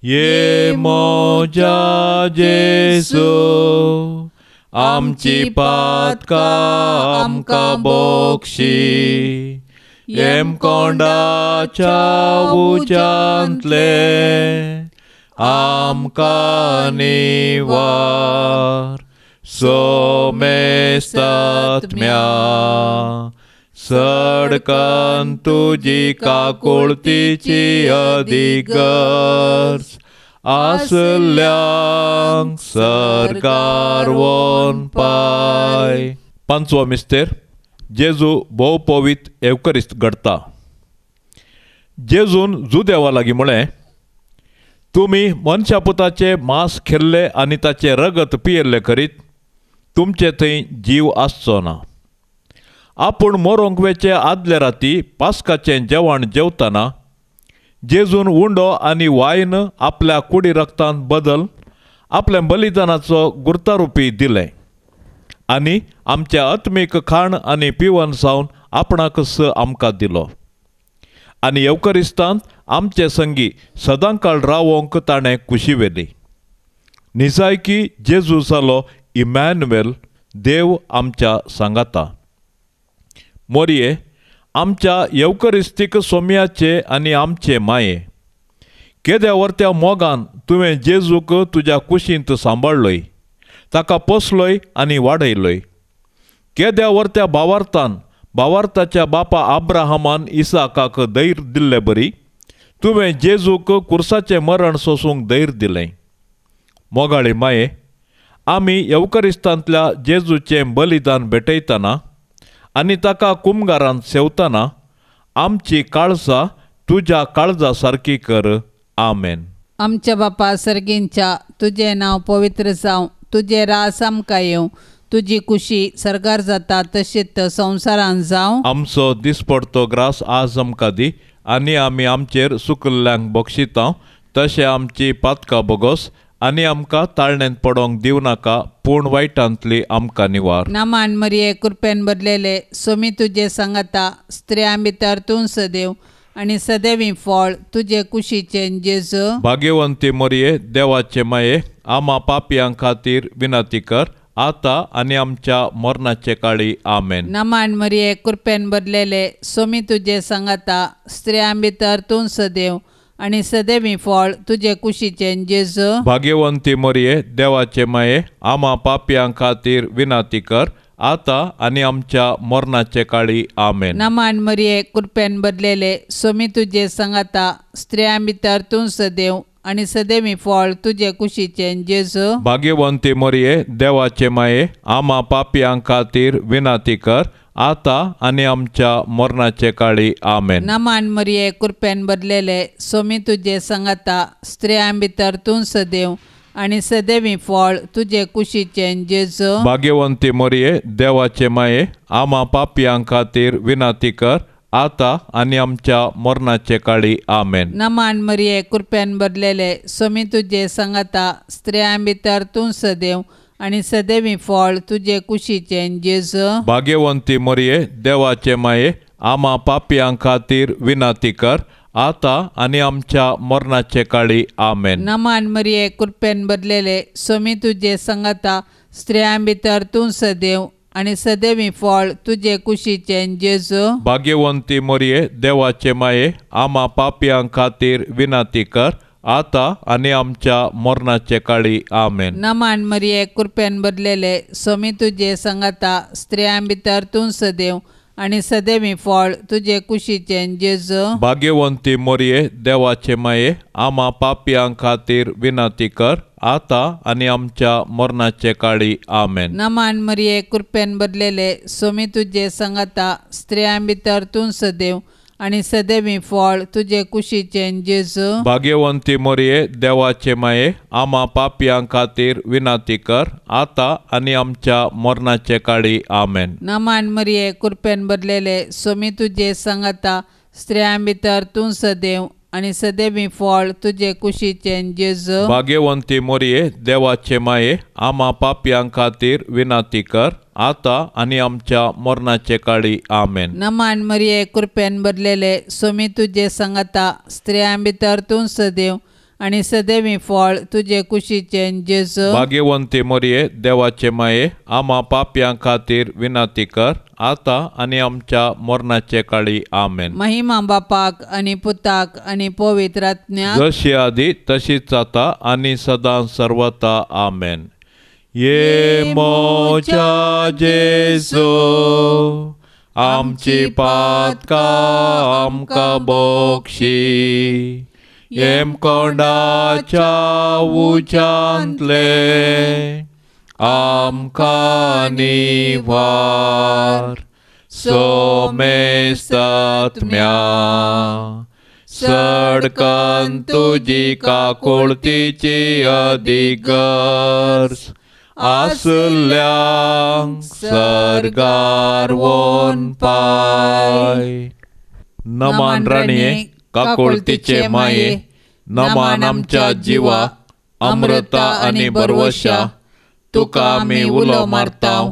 Speaker 1: ये म्हज्या जेजू, आमची पातकां आमकां बक्षी, येमकोंडाच्या उज्यांतले आमकां निवार. सोमेस्तात्म्या, सडकन तुजी काकुळतीची अदीक गरज आसल्यांक सरकार वन पाय. पांचवो मिस्तेर, जेजू भोव पवित्र एवकरिस्त घडता. जेजून जुदेवा लागीं म्हळें, तुमी मनशा पुताचे मांस खेल्ले आनी ताचें रगत पियेल्ले करीत तुमचे थंय जीव आसचो ना. आपूण मरोंक वेचे आदले राती पास्काचें जेवण जेवतना जेजून उंडो आनी वायन आपल्या कुडी रक्तान बदल आपल्या बलिदानाचो गुर्तारुपी दिलें आनी आमच्या आत्मीक खाण आनी पिवन सावन आपणाकच आमकां दिलो आनी येवकरिस्तांत आमचे संगी सदांकाळ रावोंक ताणें कुशी व्हेली. निजायकी जेजू जालो इमॅन्युएल, देव आमच्या सांगाता. मोरये, आमच्या येवकरिस्तीक सोम्याचे आनी आमचे माये, केद्या वर्त्या मोगान तुवें जेजूक तुज्या कुशींत सांबाळ्ळोय, ताका पोसलोय आनी वाडयलोय. केद्या वर्त्या भावार्थान भावार्थाच्या बापा आब्राहामान इसाकाक धैर्य दिल्ले बरी तुवें जेजूक कुर्साचें मरण सोसूंक धैर्य दिलें. मोगाळी माये, आमी येवकरिस्तांतल्या जेजूचें बलिदान भेटयतना आनी ताका कुमगारान सेवतना आमची काळजां तुज्या काळजा सारकी कर. आमेन.
Speaker 2: आमच्या बापा सर्गींच्या, तुजें नांव पवित्र जावं, तुजें रास आमकां येवं, तुजी कुशी सरकार जाता तशीच संवसारान जावं.
Speaker 1: आमचो दिसपडतो ग्रास आज आमकां दी आनी आमी आमचेर सुकल्ल्यांक बक्षिता तशें आमची पातकां बोगोस आनी आमकां ताळणेंत पडोंक दिवं नाका, पूण वायटांतली आमकां निवार.
Speaker 2: नामान मरिये, कृपेन भरलेले, स्वामी तुजे सांगाता, स्त्रियां भितर तूं सदैव आनी सदैवी फळ तुजे कुशीचें जेजू.
Speaker 1: भाग्यवंती मरिये, देवाचे माये, आमा पापयां खातीर विनंती कर, आतां आनी आमच्या मरणाचे काळी. आमेन.
Speaker 2: नामान मरिये, कृपेन भरलेले, स्वामी तुजे सांगाता, स्त्रियां भितर तूं सदैव आनी सदैवी फळ तुजे कुशीचें जेजू.
Speaker 1: भाग्यवंती मरिये, देवाचे माये, आमा पापयां खातीर विनंती कर, आतां आनी आमच्या मरणाचे काळी. आमेन.
Speaker 2: नामान मरिये, कृपेन भरलेले, स्वामी तुजे सांगाता, स्त्रियां भितर तूं सदैव आनी सदैवी फळ तुजे कुशीचें जेजू.
Speaker 1: भाग्यवंती मरिये, देवाचे माये, आमा पापयां खातीर विनंती कर, आतां आनी आमच्या मरणाचे काळी. आमेन.
Speaker 2: नामान मरिये, कृपेन भरलेले, स्वामी तुजे सांगाता, स्त्रियां भितर तूं सदैव आनी सदैवी फळ तुजे कुशीचें जेजू.
Speaker 1: भाग्यवंती मरिये, देवाचे माये, आमा पापयां खातीर विनंती कर, आतां आनी आमच्या मरणाचे काळी. आमेन.
Speaker 2: नामान मरिये, कृपेन भरलेले, स्वामी तुजे सांगाता, स्त्रियां भितर तूं सदैव आनी सदैवी फळ तुजे कुशीचें जेजू.
Speaker 1: भाग्यवंती मरिये देवाचे माये, आमा पापयां खातीर विनंती कर आता आनी आमच्या मरणाचे काळी. आमेन.
Speaker 2: नमान मरिये, कृपेन भरलेले, स्वामी तुजे संगता, स्त्रियां भितर तूं सदैव आनी सदैवी फळ तुजे कुशीचें जेजू.
Speaker 1: भाग्यवंती मरिये देवाचे माये, आमा पापयां खातीर विनंती कर आता आनी आमच्या मरणाचे काळी. आमेन.
Speaker 2: नमान मरिये, कृपेन भरलेले, स्वामी तुजे संगता, स्त्रियां भितर तूं सदैव आनी सदैवी फळ तुजे कुशीचें जेजू.
Speaker 1: भाग्यवंती मरिये देवाचे माये, आमा पापयां खातीर विनंती कर आता आनी आमच्या मरणाचे काळी. आमेन.
Speaker 2: नमान मरिये, कृपेन भरलेले, स्वामी तुजे संगता, स्त्रियां भितर तूं सदैव आनी सदैवी फळ तुजे कुशीचें जेजू.
Speaker 1: भाग्यवंती मरिये देवाचे माये, आमा पापयां खातीर विनंती कर आता आनी आमच्या मरणाचे काळी. आमेन.
Speaker 2: नमान मरिये, कृपेन भरलेले, स्वामी तुजे संगता, स्त्रियां भितर तूं सदैव आनी सदैवी फळ तुजे कुशीचें जेजू.
Speaker 1: भाग्यवंती मरिये देवाचे माये, आमा पापयां खातीर विनंती कर आता आनी आमच्या मरणाचे काळी. आमेन.
Speaker 2: नमान मरिये, कृपेन भरलेले, स्वामी तुजे संगता, स्त्रियां भितर तूं सदैव आनी सदैवी फळ तुजे कुशीचें जेजू.
Speaker 1: भाग्यवंती मरिये देवाचे माये, आमा पापयां खातीर विनंती कर आता आनी आमच्या मरणाचे काळी. आमेन.
Speaker 2: महिमा बापाक आनी पुताक आनी पवित्र आत्म्याक,
Speaker 1: जशी आदी तशीच आता आनी सदां सर्वता. आमेन. ये मोजा जेजू, आमची पातकां आमकां बक्षी, येमकोंडाच्या उज्यांतले आमकां निवार. सोमेस्तात्म्या सडकन तुजी काकुळतीची अधिगर्ज आसल्यांक सर्गार वोन पाय. नमान राणये काकुळतीचे माये, नमान आमच्या जिवा अमृता आनी बरवशा, तुका आमी उलो मारता,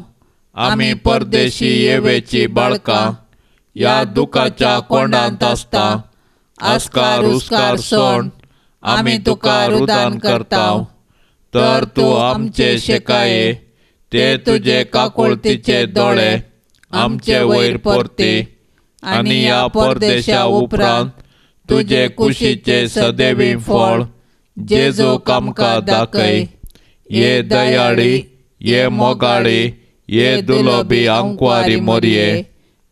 Speaker 1: आमी परदेशी येवेची बाळकां ह्या दुखाच्या कोंडांत आसता. आस्कार उस्कार सोण आमी तुका रुदान करता, तर तूं आमचे शेकाये ते तुजे काकुळतीचे दोळे आमचे वयर परती आनी ह्या परदेशा उपरांत तुजे कुशीचे सदैवी फळ जेजूक आमकां दाखय. ये दयाळी, ये मोगाळी, ये दुलोबी आंकवारी मोरये,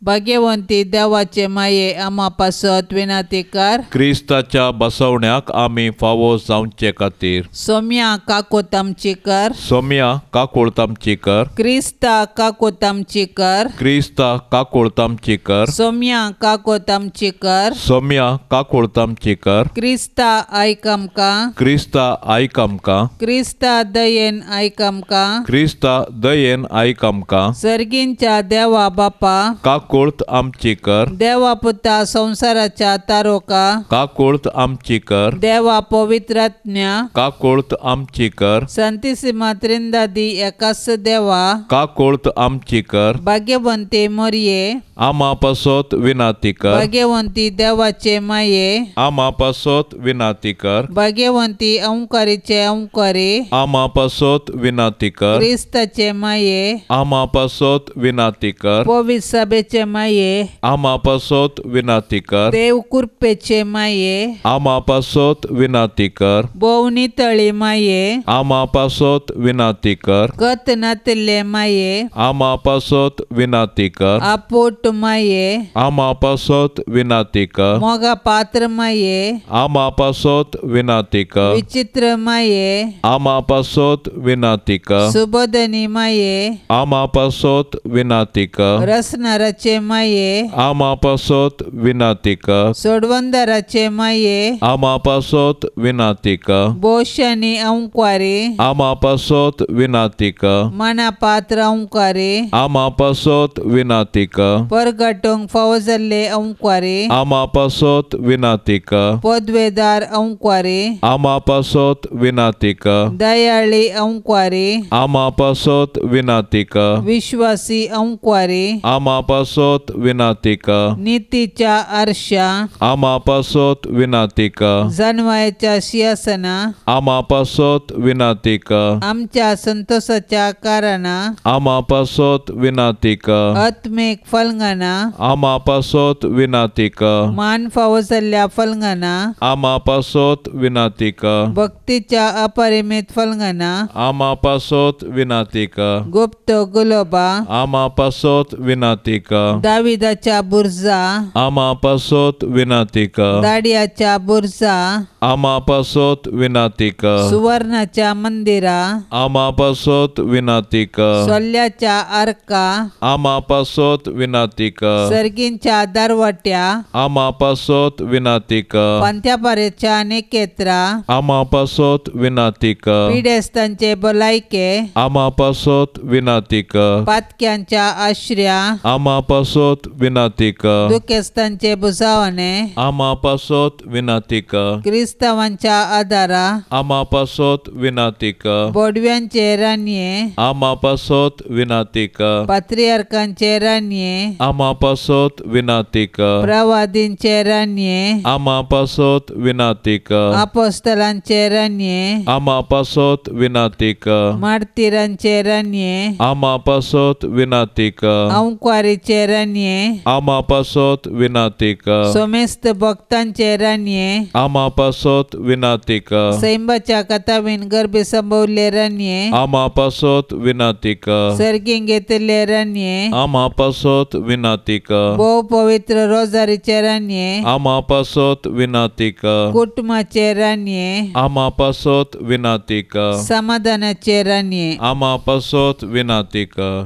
Speaker 2: भाग्यवंती देवाचे माये, आमा पासत विनंती कर.
Speaker 1: क्रिस्ताच्या बसवण्याक आमी फावो जावचे खातीर.
Speaker 2: सोम्या काकूत आमची कर.
Speaker 1: सोम्या काकूळत आमची कर.
Speaker 2: क्रिस्ता काकूत आमची कर.
Speaker 1: क्रिस्ता काकूळत आमची कर.
Speaker 2: सोम्या काकूत आमची कर.
Speaker 1: सोम्या काकूळत आमची कर.
Speaker 2: क्रिस्ता आयक आमकां.
Speaker 1: क्रिस्ता आयक आमकां.
Speaker 2: क्रिस्ता दयेन आयक आमकां.
Speaker 1: क्रिस्ता दयेन आयक आमकां.
Speaker 2: सर्गींच्या देवा बापा
Speaker 1: काकूळत आमची कर.
Speaker 2: देवा पुता संवसाराच्या तारोका
Speaker 1: काकूळत आमची कर.
Speaker 2: देवा पवित्रात्म्या
Speaker 1: काकूळत आमची कर.
Speaker 2: संतीसिमा त्रिंदादी एकाच देवा
Speaker 1: काकूळत आमची कर.
Speaker 2: भाग्यवंती मोरये
Speaker 1: आमा पासत विनंती कर.
Speaker 2: भाग्यवंती देवाचे माये
Speaker 1: आमा पासत विनंती कर.
Speaker 2: भाग्यवंती अंकारीचे अंकारी
Speaker 1: आमा पासत विनंती कर.
Speaker 2: क्रिस्ताचे माये
Speaker 1: आमा पासत विनंती कर.
Speaker 2: पवित्र सभेचे माये
Speaker 1: आमा पासत विनंती कर.
Speaker 2: देव कृपेचे माये
Speaker 1: आमा पासत विनंती कर.
Speaker 2: भोवनी तळी माये
Speaker 1: आमा पासत विनंती कर.
Speaker 2: गत नातिल्ले माये
Speaker 1: आमा पासत विनंती कर.
Speaker 2: आपोट माये
Speaker 1: आमा पासत विनंती कर.
Speaker 2: मोगा पात्र माये
Speaker 1: आमा पासत विनंती कर.
Speaker 2: विचित्र माये
Speaker 1: आमा पासत विनंती कर.
Speaker 2: सुबोधनी माये
Speaker 1: आमा पासत विनंती कर.
Speaker 2: रसनाराचे देवाचे माये
Speaker 1: आमा पासत विनाती कर
Speaker 2: सोडवंदराचे माये
Speaker 1: आमा पासत विनाती कर
Speaker 2: बोशानी अंकुवारी
Speaker 1: आमा पासत विनाती कर
Speaker 2: माना पात्र अंकुवारी
Speaker 1: आमा पासत विनाती कर
Speaker 2: परगटूंक फावो जाल्ले अंकुवारी
Speaker 1: आमा पासत विनाती कर
Speaker 2: पदवेदार अंकुवारी
Speaker 1: आमा पासत विनाती कर
Speaker 2: दयाळी अंकुवारी
Speaker 1: आमा पासत विनाती कर
Speaker 2: विश्वासी अंकुवारी
Speaker 1: आमा पासत विनाती कर
Speaker 2: नीतीच्या आरशा
Speaker 1: आमा पासत विनाती कर
Speaker 2: जानवायाच्या सिंहासना
Speaker 1: आमा पासत विनाती कर
Speaker 2: आमच्या संतोषाच्या कारणा
Speaker 1: आमा पासत विनाती कर
Speaker 2: आत्मिक फलंगाना
Speaker 1: आमा पासत विनाती कर
Speaker 2: मान फावो जाल्ल्या फलंगाना
Speaker 1: आमा पासत विनाती कर
Speaker 2: भक्तीच्या अपरिमित फलंगाना
Speaker 1: आमा पासत विनाती कर
Speaker 2: गुप्त गुलोबा
Speaker 1: आमा पासत विनाती कर
Speaker 2: दाविदाच्या बुर्जा
Speaker 1: आमा पासत विनाती कर
Speaker 2: दाडियाच्या बुर्जा
Speaker 1: आमा पासत विनाती कर
Speaker 2: सुवर्णाच्या मंदिरा
Speaker 1: आमा पासत विनाती कर
Speaker 2: सोल्याच्या आरका
Speaker 1: आमा पासत विनाती कर
Speaker 2: सर्गींच्या दरवाट्या
Speaker 1: आमा पासत विनाती कर
Speaker 2: पांथ्यापारेच्या नेकेत्रा
Speaker 1: आमा पासत विनाती कर
Speaker 2: पिडेस्तांचे भलायके
Speaker 1: आमा पासत विनाती कर
Speaker 2: पातक्यांच्या आश्र्या
Speaker 1: आमा पासत विनाती कर
Speaker 2: दुखेस्तांचे बुजावणे
Speaker 1: आमा पासत विनाती कर
Speaker 2: क्रिस्तावांच्या आदारा
Speaker 1: आमा पासत विनाती कर
Speaker 2: बोडव्यांचे रानये
Speaker 1: आमा पासत विनाती कर
Speaker 2: पात्रियार्कांचे रानये
Speaker 1: आमा पासत विनाती कर
Speaker 2: प्रवादींचे रानये
Speaker 1: आमा पासत विनाती कर
Speaker 2: अपोस्तलांचे रानये
Speaker 1: आमा पासत विनाती कर
Speaker 2: मार्तिरांचे रानये
Speaker 1: आमा पासत विनाती कर
Speaker 2: अंकुवारीचे रानये
Speaker 1: आमा पासत विनाती कर
Speaker 2: सोमेस्त भक्तांचे रानये
Speaker 1: आमा पासत विनाती कर
Speaker 2: सैंबाच्या कथावीन गर्भे संभवले रानये
Speaker 1: आमा पासत विनाती कर
Speaker 2: सर्गीं घेतिल्ले रानये
Speaker 1: आमा पासत विनाती कर
Speaker 2: भोव पवित्र रोजारीचे रानये
Speaker 1: आमा पासत विनाती कर
Speaker 2: कुटुंबाचे रानये
Speaker 1: आमा पासत विनाती कर
Speaker 2: समाधानाचे रानये
Speaker 1: आमा पासत विनाती कर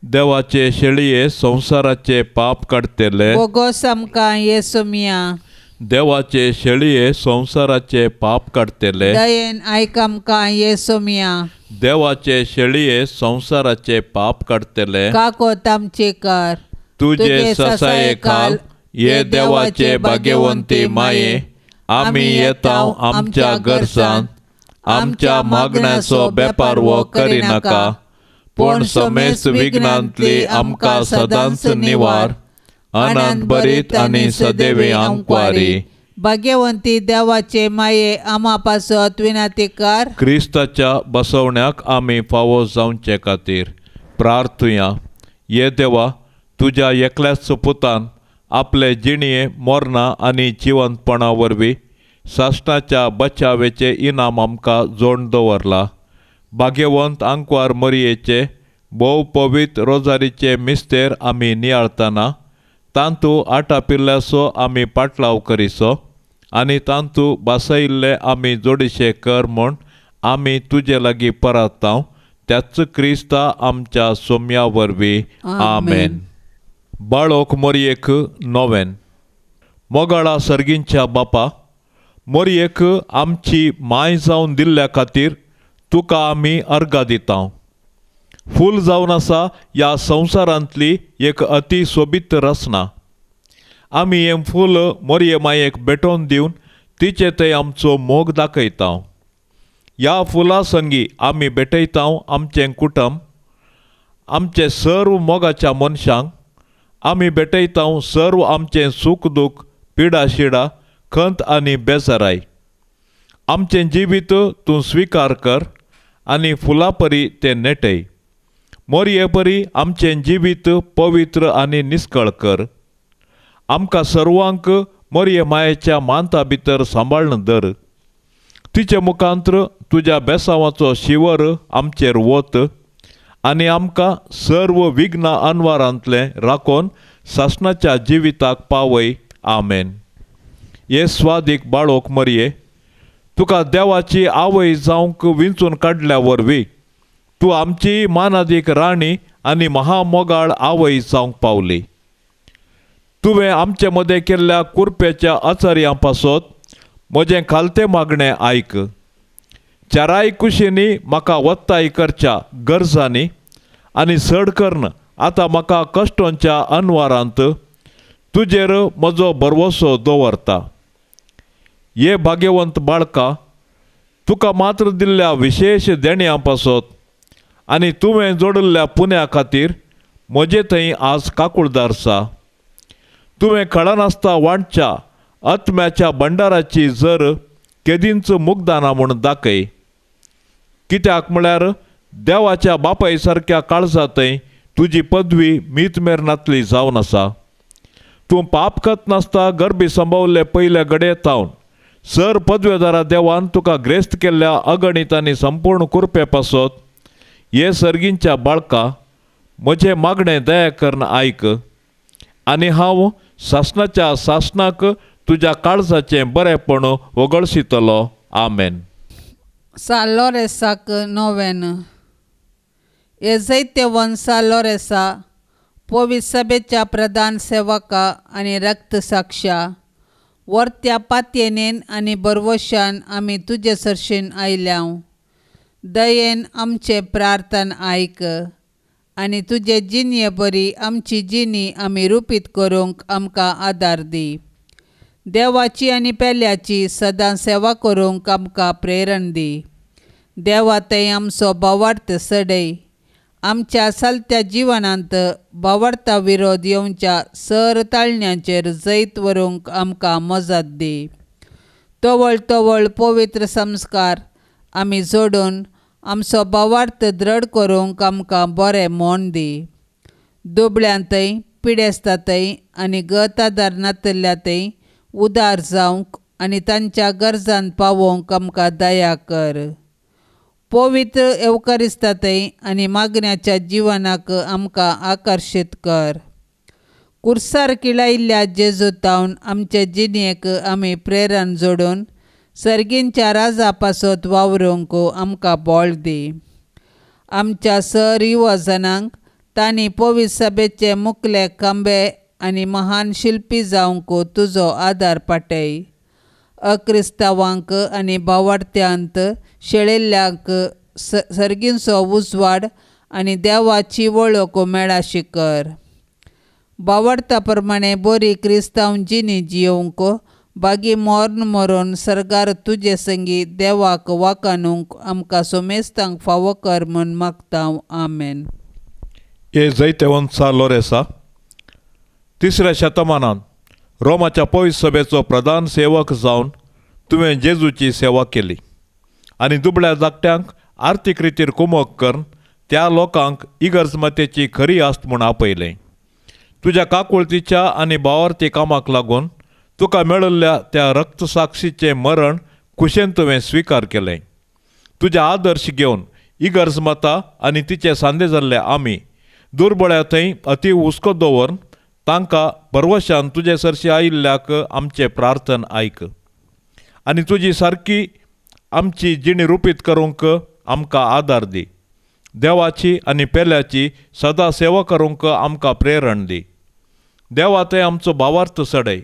Speaker 1: देवाचे शेळये संवसाराचे पाप काडटले
Speaker 2: बोगोस आमकां येसुमिया
Speaker 1: देवाचे शेळये संवसाराचे पाप काडटले
Speaker 2: दयेन आयक आमकां येसुमिया
Speaker 1: देवाचे शेळये संवसाराचे पाप काडटले
Speaker 2: काकोत आमचे कर
Speaker 1: तुजे ससाये खाल ये देवाचे भाग्यवंती माये आमी येता आमच्या गरजान आमच्या मागण्याचो बेपारवो करिनाका पूण समेस्त विघ्नांतली आमकां सदांच निवार अनंत बरीत आनी सदैवी आंकवारी
Speaker 2: भाग्यवंती देवाचे माये आमा पासत विनाती कर
Speaker 1: क्रिस्ताच्या बसवण्याक आमी फावो जावचे खातीर प्रार्थुया. ये देवा, तुज्या एकल्याच पुतान आपले जिणये मरणां आनी जिवंतपणा वरवीं सासणाच्या बचावेचें इनाम आमकां जोडून दवरलां. भाग्यवंत आंकवार मरयेचे भोव पवित्र रोजारीचे मिस्तेर आमी नियाळतना तांतू आटापिल्ल्याचो आमी पाटलाव करिसो आनी तांतू बासयिल्ले आमी जोडीशे कर म्हूण आमी तुजे लागीं परतांव त्याच क्रिस्ता आमच्या सोम्या वरवीं. आमेन. बाळोक मोरयेक नोवेन. मोगाळा सर्गींच्या बापा, मोरयेक आमची माय जावन दिल्ल्या खातीर तुका आमी अर्गां दिता. फूल जावन आसा ह्या संवसारांतली एक अती सोबीत रचना. आमी हें फूल मोरये मायेक भेटोवन दिवन तिचे थंय आमचो मोग दाखयता. ह्या फुलां संगी आमी भेटयता आमचें कुटुंब, आमचे सर्व मोगाच्या मनशांक, आमी भेटयता सर्व आमचें सूख दूख, पिडा शिडा, खंत आनी बेजाराय. आमचें जिवीत तूं स्विकार कर आनी फुलां परी तें नेटय. मोरये परी आमचें जिवीत पवित्र आनी निस्कळ कर. आमकां सर्वांक मोरये मायेच्या मानता भितर सांबाळून धर. तिचे मुखांत्र तुज्या बेसांवाचो शिवर आमचेर वत आनी आमकां सर्व विघ्न अनवारांतलें राखोवन सासणाच्या जिविताक पावय. आमेन. हे स्वादीक बाळोक मरये, तुका देवाची आवय जावंक विंचून काडल्या वरवीं तूं आमची मानादीक राणी आनी महामोगाळ आवय जावंक पावली. तुवें आमचे मदें केल्ल्या कुरपेच्या आचार्यां पासत म्हजें खालतें मागणें आयक. चाराय कुशींनी म्हाका वत्ताय करच्या गरजांनी आनी चड करून आतां म्हाका कश्टांच्या अनवारांत तुजेर म्हजो भरवसो दवरता. हे भाग्यवंत बाळका, तुका मात्र दिल्ल्या विशेश देण्या पासत आनी तुवें जोडिल्ल्या पुण्या खातीर म्हजे थंय आज काकुळदार आसा. तुवें कळनासता वांटच्या आत्म्याच्या भंडाराची जर केदींच मुगदाना म्हूण दाखय. कित्याक म्हळ्यार देवाच्या बापाय सारक्या काळजांतय तुजी पदवी मीत मेरनातली जावन आसा. तूं पाप करनासता गर्भी संभवल्ले पयल्या घडये थावन सर पदवेदारा देवान तुका ग्रेस्त केल्ल्या अगणीत आनी संपूर्ण कुरपे पासत हे सर्गींच्या बाळका म्हजें मागणें दया करून आयक आनी हांव सासणाच्या सासणाक तुज्या काळजाचें बरेंपण वगळशितलो. आमेन.
Speaker 2: सान लोरेसाक नोवेन. हे जैत्यवंत सान लोरेसा, पवित्र सभेच्या प्रधान सेवका आनी रक्तसाक्षा, वर्त्या पातयेनेन आनी बरवशान आमी तुजे सरशीन आयल्याव. दयेन आमचें प्रार्थन आयक आनी तुजे जिणये बरी आमची जिणी आमी रुपीत करूंक आमकां आदार दी. देवाची आनी पेल्याची सदां सेवा करूंक आमकां प्रेरण दी. देवा थंय आमचो भावार्थ सडय. आमच्या चलत्या जिवनांत भावार्था विरोध येवच्या सर ताळण्याचेर जैत व्हरूंक आमकां मजत दी. तवळ तवळ पवित्र संस्कार आमी जोडून आमचो भावार्थ दृढ करूंक आमकां बरें मन दी. दुबळ्यांतय पिडेस्तांतय आनी गत आदार नातिल्ल्यांतय उदार जावंक आनी तांच्या गरजान पावोवंक आमकां दया कर. पवित्र येवकारिस्तांतय आनी मागण्याच्या जिवनाक आमकां आकर्शीत कर. कुर्सार किळायिल्ल्या जेजू तावन आमचे जिणेक आमी प्रेरण जोडून सर्गींच्या राजा पासत वावरूंक आमकां बळ दी. आमच्या सर युवजनांक तांणी पवित्र सभेचे मुखले खांबे आनी महान शिल्पी जावंक तुजो आदार पाटय. अक्रिस्तांवांक आनी भावार्थ्यांत शेळिल्ल्यांक सर्गींचो उजवाड आनी देवाची वळख मेळाशी कर. भावार्था प्रमाणे बरी क्रिस्तांव जिणी जियोवंक बागी मर्ण मरून सर्गार तुजे संगी देवाक वाकाणूंक आमकां सोमेस्तांक फावो कर म्हूण मागता. आमेन.
Speaker 1: हे जैतवंत सान लोरेसा, तिसऱ्या शतमानांत रोमाच्या पवित्र सभेचो प्रधान सेवक जावन तुवें जेजूची सेवा केली आनी दुबळ्या धाकट्यांक आर्थीक रितीर कुमक करून त्या लोकांक इगर्ज मातेची खरी आस्त म्हूण आपयलें. तुज्या काकुळतीच्या आनी भावार्थी कामाक लागून तुका मेळिल्ल्या त्या रक्तसाक्षीचें मरण खुशेन तुवें स्विकार केलें. तुज्या आदर्श घेवन इगर्ज माता आनी तिचे सांदे जाल्ले आमी दुर्बळ्या थंय अती हुस्को दवरून तांकां भरवशान तुजे सरशी आयिल्ल्याक आमचें प्रार्थन आयक आनी तुजी सारकी आमची जिणी रुपीत करूंक आमकां आदार दी. देवाची आनी पेल्याची सदां सेवा करूंक आमकां प्रेरण दी. देवा थंय आमचो भावार्थ सडय.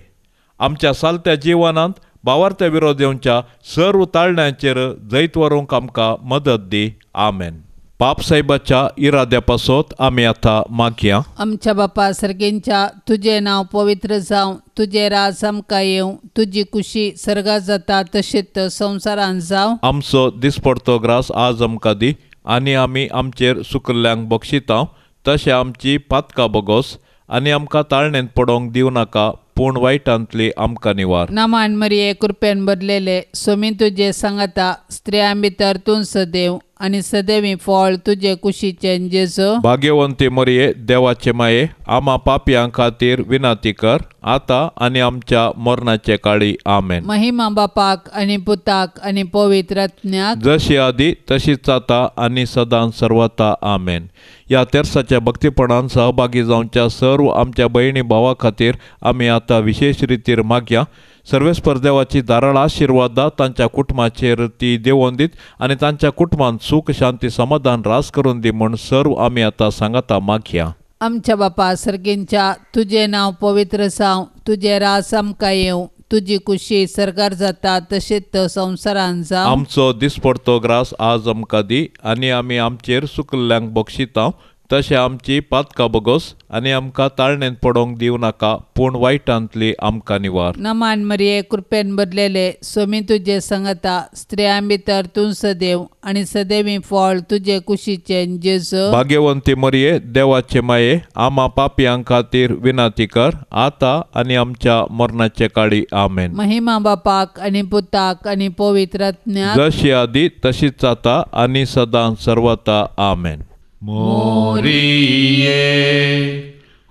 Speaker 1: आमच्या सालत्या जिवनांत भावार्थ्या विरोध येवच्या सर्व ताळण्यांचेर जैत व्हरूंक आमकां मदत दी. आमेन. बाप साहेबाच्या इराद्या पासत आमी आतां मागया.
Speaker 2: आमच्या बापा सर्गींच्या, तुजें नांव पवित्र जावं, तुजें राज आमकां येवं, तुजी कुशी सर्गात जाता तशीच संवसारांत जावं.
Speaker 1: आमचो दिसपडतो ग्रास आज आमकां दी आनी आमी आमचेर सुकल्ल्यांक बक्षिता तशें आमची पातकां बोगोस आनी आमकां ताळणेंत पडोवंक दिवं नाका, पूण वायटांतली आमकां निवार.
Speaker 2: नामान मरिये, कृपेन भरलेले, स्वामी तुजे सांगाता, स्त्रियां भितर तूं सदैव आनी सदैवी फळ तुजे कुशीचें जेजू.
Speaker 1: भाग्यवंती मरिये, देवाचे माये, आमा पापयां खातीर विनंती कर आतां आनी आमच्या मरणाचे काळी. आमेन.
Speaker 2: महिमा बापाक आनी पुताक आनी पवित्र आत्म्याक,
Speaker 1: जशी आदी तशीच आतां आनी सदां सर्वता. आमेन. ह्या तेर्साच्या भक्तीपणान सहभागी जावच्या सर्व आमच्या भयणी भावा खातीर आमी आतां विशेश रितीर मागया. सर्वेस्पर देवाची धाराळ आशिर्वादा तांच्या कुटुंबाचेर ती देवोन दीत आनी तांच्या कुटुंबांत सूख शांती समाधान रास करून दी म्हूण सर्व आमी आतां सांगाता मागया.
Speaker 2: आमच्या बापा सर्गींच्या तुजें नांव पवित्र जावं, तुजें राज आमकां येवं, तुजी कुशी सरकार जाता तशेंच संवसारान जावं.
Speaker 1: आमचो दिसपडतो ग्रास आज आमकां दी आनी आमी आमचेर सुकल्ल्यांक बक्षिता तशें आमची पातकां बगोस आनी आमकां ताळणेंत पडोवंक दिवं नाका, पूण वायटांतली आमकां निवार.
Speaker 2: नमान मरिये, कृपेन भरलेले, स्वामी तुजे संगता, स्त्रियां भितर तूं सदैव आनी सदैवी फळ तुजे कुशीचें जेजू.
Speaker 1: भाग्यवंती मरिये, देवाचे माये, आमा पापयां खातीर विनंती कर आतां आनी आमच्या मरणाचे काळी. आमेन.
Speaker 2: महिमा बापाक आनी पुताक आनी पवित्र आत्म्याक,
Speaker 1: जशी आदी तशीच आतां आनी सदां सर्वता. आमेन. मोरिये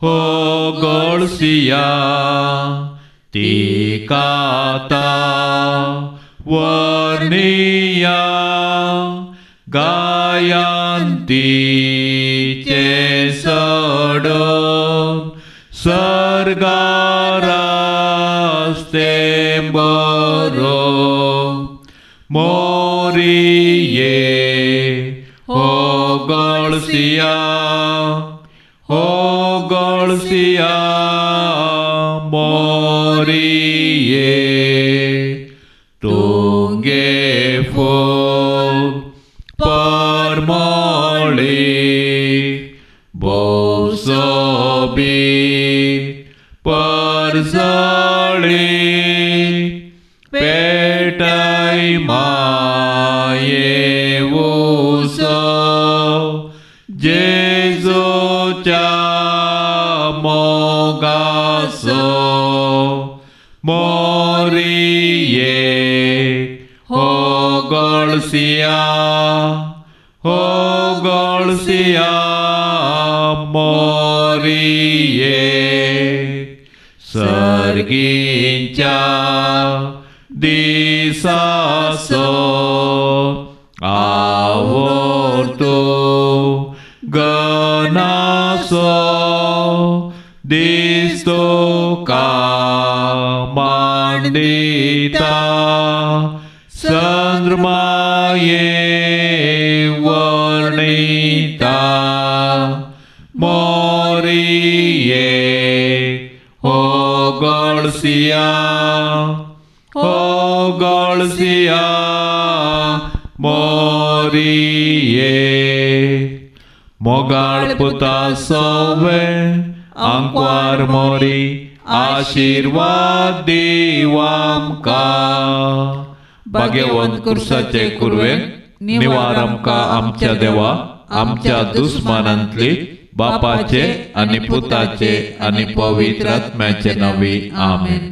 Speaker 1: हो गळसिया तिकाता वर्निया गायांतीचे सडन सर्गारास्ते बरो. मोरिये हो गळसिया, हो गळसिया मोरिये, तुंगे फूल परमळी भोवसोबी परजळी पेटय माये उजो जेजूच्या मोगाचो. मोरिये हो गळसिया, हो गळसिया मोरिये, सर्गींच्या दिसाचो आवरतो गणासो दिसतो का मांडिता चंद्रमाये वर्णिता. मोरिये हो गळसिया, हो गळसिया मोरिये, मोगाळ पुता सोवे आंकवार मोरी आशीर्वाद दिवामका. भाग्यवंत कुर्साचे कुरवेन निवार आमकां आमच्या देवा आमच्या दुस्मानांतली, बापाचे आनी पुताचे आनी पवित्र आत्म्याचे नांवी. आमेन.